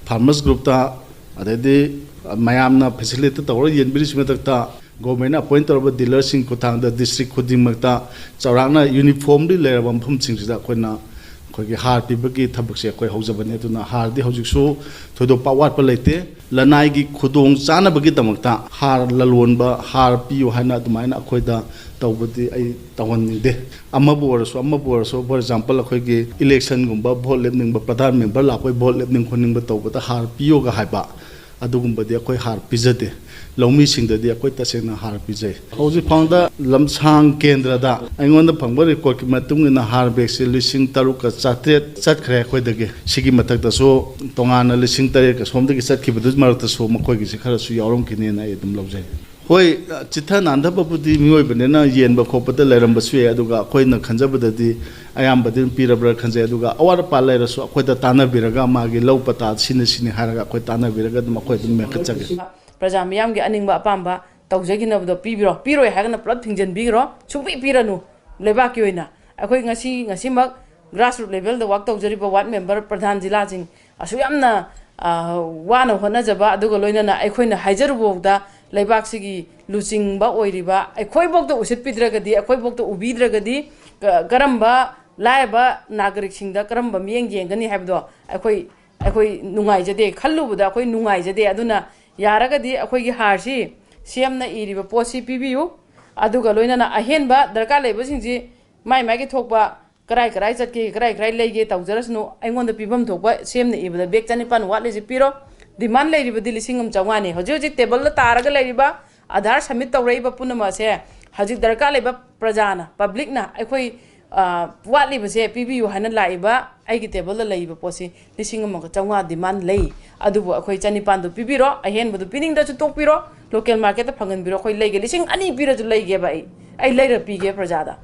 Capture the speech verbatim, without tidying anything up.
Farmers ꯒ꯭ꯔꯨꯞꯇ, ꯑꯗꯩꯗꯤ ꯃꯌꯥꯝꯅ ꯐꯦꯁꯤꯂꯤꯇꯦꯠ ꯇꯧꯔꯒ ꯌꯦꯟꯕꯤꯔꯤꯁꯤ ꯃꯊꯛꯇ, ꯒꯣꯔꯃꯦꯟꯅ ꯑꯦꯄꯣꯏꯟ ꯇꯧꯔꯕ ꯗꯤꯂꯔꯁꯤꯡ ꯈꯨꯠꯊꯥꯡꯗ ꯗꯤꯁꯇ꯭ꯔꯤꯛ ꯈꯨꯗꯤꯡꯃꯛꯇ ꯆꯥꯎꯔꯥꯛꯅ ꯌꯨꯅꯤꯐꯣꯝꯂꯤ ꯂꯩꯔꯕ ꯃꯐꯝꯁꯤꯡꯁꯤꯗ ꯑꯩꯈꯣꯏꯅ ꯑꯩꯈꯣꯏꯒꯤ ꯍꯥꯔ ꯄꯤꯕꯒꯤ ꯊꯕꯛꯁꯦ ꯑꯩꯈꯣꯏ ꯍꯧꯖꯕꯅꯤ꯫ ꯑꯗꯨꯅ ꯍꯥꯔꯗꯤ ꯍꯧꯖꯤꯛꯁꯨ ꯊꯣꯏꯗꯣꯛꯄ ꯑꯋꯥꯠꯄ ꯂꯩꯇꯦ꯫ ꯂꯅꯥꯏꯒꯤ ꯈꯨꯗꯣꯡ ꯆꯥꯅꯕꯒꯤꯗꯃꯛꯇ ꯍꯥꯔ ꯂꯂꯣꯟꯕ, ꯍꯥꯔ ꯄꯤꯌꯨ ꯍꯥꯏꯅ ꯑꯗꯨꯃꯥꯏꯅ ꯑꯩꯈꯣꯏꯗ ꯇꯧꯕꯗꯤ ꯑꯩ ꯇꯧꯍꯟꯅꯤꯡꯗꯦ꯫ ꯑꯃꯕꯨ ꯑꯣꯏꯔꯁꯨ, ꯑꯃꯕꯨ ꯑꯣꯏꯔꯁꯨ, ꯐꯣꯔ ꯑꯦꯛꯖꯥꯝꯄꯜ, ꯑꯩꯈꯣꯏꯒꯤ ꯏꯂꯦꯛꯁꯟꯒꯨꯝꯕ, ꯚꯣꯠ ꯂꯦꯞꯅꯤꯡꯕ, ꯄ꯭ꯔꯙꯥꯟ ꯃꯦꯝꯕꯔ ꯂꯥꯛꯄꯒꯤ ꯚꯣꯠ ꯂꯦꯞꯅꯤꯡ ꯈꯣꯠꯅꯤꯡꯕ ꯇꯧꯕꯗ ꯍꯥꯔ ꯄꯤꯌꯣꯒ ꯍꯥꯏꯕ, ꯑꯗꯨꯒꯨꯝꯕꯗꯤ ꯑꯩꯈꯣꯏ ꯍꯥꯔ ꯄꯤꯖꯗꯦ꯫ ꯂꯧꯃꯤꯁꯤꯡꯗꯗꯤ ꯑꯩꯈꯣꯏ ꯇꯁꯦꯡꯅ ꯍꯥꯔ ꯄꯤꯖꯩ꯫ ꯍꯧꯖꯤꯛ ꯐꯥꯎꯗ ꯂꯝꯁꯥꯡ ꯀꯦꯟꯗ꯭ꯔꯗ ꯑꯩꯉꯣꯟꯗ ꯐꯪꯕ ꯔꯦꯀꯣꯔꯠꯀꯤ ꯃꯇꯨꯡ ꯏꯟꯅ ꯍꯥꯔ ꯕꯦꯒꯁꯦ ꯂꯤꯁꯤꯡ ꯇꯔꯨꯛꯀ ꯆꯥꯇ꯭ꯔꯦꯠ ꯆꯠꯈ꯭ꯔꯦ ꯑꯩꯈꯣꯏꯗꯒꯤ꯫ ꯁꯤꯒꯤ ꯃꯊꯛꯇꯁꯨ ꯇꯣꯉꯥꯟꯅ ꯂꯤꯁꯤꯡ ꯇꯔꯦꯠꯀ ꯁꯣꯝꯗꯒꯤ ꯆꯠꯈꯤꯕꯗꯨ ꯃꯔꯛꯇꯁꯨ ꯃꯈꯣꯏꯒꯤꯁꯦ ꯈꯔꯁꯨ ꯌꯥꯎꯔꯝꯈꯤꯅꯦꯅ ꯑꯩ ꯑꯗꯨꯝ ꯂꯧꯖꯩ꯫ ꯍꯣꯏ, ꯆꯤꯠꯊ ꯅꯥꯟꯊꯕꯕꯨꯗꯤ ꯃꯤꯑꯣꯏꯕꯅꯤꯅ ꯌꯦꯟꯕ ꯈꯣꯠꯄꯗ ꯂꯩꯔꯝꯕꯁꯨ ꯌꯥꯏ, ꯑꯗꯨꯒ ꯑꯩꯈꯣꯏꯅ ꯈꯟꯖꯕꯗꯗꯤ ꯑꯌꯥꯝꯕꯗꯤ ꯑꯗꯨꯝ ꯄꯤꯔꯕ꯭ꯔꯥ ꯈꯟꯖꯩ꯫ ꯑꯗꯨꯒ ꯑꯋꯥꯠ ꯑꯄꯥ ꯂꯩꯔꯁꯨ ꯑꯩꯈꯣꯏꯗ ꯇꯥꯟꯅꯕꯤꯔꯒ ꯃꯥꯒꯤ ꯂꯧ ꯄꯇꯥ ꯁꯤꯅ ꯁꯤꯅꯤ ꯍꯥꯏꯔꯒ ꯑꯩꯈꯣꯏ ꯇꯥꯟꯅꯕꯤꯔꯒ ꯑꯗꯨꯝ ꯑꯩꯈꯣꯏ ꯑꯗꯨꯝ ꯃꯦꯟꯈꯠꯆꯒꯦ꯫ ꯄ꯭ꯔꯖꯥ ꯃꯤꯌꯥꯝꯒꯤ ꯑꯅꯤꯡꯕ ꯑꯄꯥꯝꯕ ꯇꯧꯖꯈꯤꯅꯕꯗꯣ ꯄꯤꯕꯤꯔꯣ, ꯄꯤꯔꯣꯏ ꯍꯥꯏꯔꯒꯅ ꯄꯨꯂꯞ ꯊꯤꯡꯖꯤꯟꯕꯤꯈ꯭ꯔꯣ, ꯁꯨꯡꯄꯤ ꯄꯤꯔꯅꯨ꯫ ꯂꯩꯕꯥꯛꯀꯤ ꯑꯣꯏꯅ ꯑꯩꯈꯣꯏ ꯉꯁꯤ, ꯉꯁꯤꯃꯛ ꯒ꯭ꯔꯥꯁꯔꯨꯠ ꯂꯦꯚꯦꯜꯗ ꯋꯥꯛ ꯇꯧꯖꯔꯤꯕ ꯋꯥꯔꯗ ꯃꯦꯝꯕꯔ, ꯄ꯭ꯔꯙꯥꯟ, ꯖꯤꯂꯥꯁꯤꯡ ꯑꯁꯨꯛ ꯌꯥꯝꯅ, ꯑ, ꯋꯥꯅ ꯍꯣꯠꯅꯖꯕ, ꯑꯗꯨꯒ ꯂꯣꯏꯅꯅ ꯑꯩꯈꯣꯏꯅ ꯍꯥꯏꯖꯔꯨꯕꯐꯥꯎꯗ ꯂꯩꯕꯥꯛꯁꯤꯒꯤ ꯂꯨꯆꯤꯡꯕ ꯑꯣꯏꯔꯤꯕ ꯑꯩꯈꯣꯏꯐꯥꯎꯗ ꯎꯁꯤꯠꯄꯤꯗ꯭ꯔꯒꯗꯤ, ꯑꯩꯈꯣꯏꯐꯥꯎꯗ ꯎꯕꯤꯗ꯭ꯔꯒꯗꯤ, ꯀ-, ꯀꯔꯝꯕ ꯂꯥꯏꯔꯕ ꯅꯥꯒꯔꯤꯛꯁꯤꯡꯗ ꯀꯔꯝꯕ ꯃꯤꯠꯌꯦꯡ ꯌꯦꯡꯒꯅꯤ ꯍꯥꯏꯕꯗꯣ ꯑꯩꯈꯣꯏ, ꯑꯩꯈꯣꯏ ꯅꯨꯡꯉꯥꯏꯖꯗꯦ, ꯈꯜꯂꯨꯕꯗ ꯑꯩꯈꯣꯏ ꯅꯨꯡꯉꯥꯏꯖꯗꯦ꯫ ꯑꯗꯨꯅ ꯌꯥꯔꯒꯗꯤ ꯑꯩꯈꯣꯏꯒꯤ ꯍꯥꯔꯁꯤ ꯁꯤ ꯑꯦꯝꯅ ꯏꯔꯤꯕ ꯄꯣꯠꯁꯤ ꯄꯤꯕꯤꯌꯨ, ꯑꯗꯨꯒ ꯂꯣꯏꯅꯅ ꯑꯍꯦꯟꯕ ꯗꯔꯀꯥꯔ ꯂꯩꯕꯁꯤꯡꯁꯤ ꯃꯥꯏ ꯃꯥꯏꯒꯤ ꯊꯣꯛꯄ ꯀꯔꯥꯏ ꯀꯔꯥꯏ ꯆꯠꯀꯦ, ꯀꯔꯥꯏ ꯀꯔꯥꯏ ꯂꯩꯒꯦ ꯇꯧꯖꯔꯁꯅꯨ, ꯑꯩꯉꯣꯟꯗ ꯄꯤꯐꯝ ꯊꯣꯛꯄ ꯁꯤ ꯑꯦꯝꯅ ꯏꯕꯗ ꯕꯦꯒ ꯆꯅꯤꯄꯥꯟ ꯋꯥꯠꯂꯤꯁꯤ ꯄꯤꯔꯣ꯫ ꯗꯤꯃꯥꯟ ꯂꯩꯔꯤꯕꯗꯤ ꯂꯤꯁꯤꯡ ꯑꯃ ꯆꯥꯝꯃꯉꯥꯅꯤ꯫ ꯍꯧꯖꯤꯛ ꯍꯧꯖꯤꯛ ꯇꯦꯕꯜꯗ ꯇꯥꯔꯒ ꯂꯩꯔꯤꯕ ꯑꯙꯥꯔ ꯁꯕꯃꯤꯠ ꯇꯧꯔꯛꯏꯕ ꯄꯨꯝꯅꯃꯛ ꯑꯁꯦ ꯍꯧꯖꯤꯛ ꯗꯔꯀꯥꯔ ꯂꯩꯕ ꯄ꯭ꯔꯖꯥꯅ, ꯄꯕ꯭ꯂꯤꯛꯅ ꯑꯩꯈꯣꯏ, ꯑ, ꯋꯥꯠꯂꯤꯕꯁꯦ ꯄꯤꯕꯤꯌꯨ ꯍꯥꯏꯅ ꯂꯥꯛꯏꯕ ꯑꯩꯒꯤ ꯇꯦꯕꯜꯗ ꯂꯩꯔꯤꯕ ꯄꯣꯠꯁꯤ ꯂꯤꯁꯤꯡ ꯑꯃꯒ ꯆꯥꯝꯃꯉꯥ ꯗꯤꯃꯥꯟ ꯂꯩ꯫ ꯑꯗꯨꯕꯨ ꯑꯩꯈꯣꯏ ꯆꯅꯤꯄꯥꯟꯗꯨ ꯄꯤꯕꯤꯔꯣ, ꯑꯍꯦꯟꯕꯗꯨ ꯄꯤꯅꯤꯡꯗ꯭ꯔꯁꯨ ꯇꯣꯛꯄꯤꯔꯣ, ꯂꯣꯀꯦꯜ ꯃꯥꯔꯀꯦꯠꯇ ꯐꯪꯍꯟꯕꯤꯔꯣ꯫ ꯑꯩꯈꯣꯏ ꯂꯩꯒꯦ, ꯂꯤꯁꯤꯡ ꯑꯅꯤ ꯄꯤꯔꯁꯨ ꯂꯩꯒꯦꯕ ꯑꯩ, ꯑꯩ ꯂꯩꯔ ꯄꯤꯒꯦ ꯄ꯭ꯔꯖꯥꯗ꯫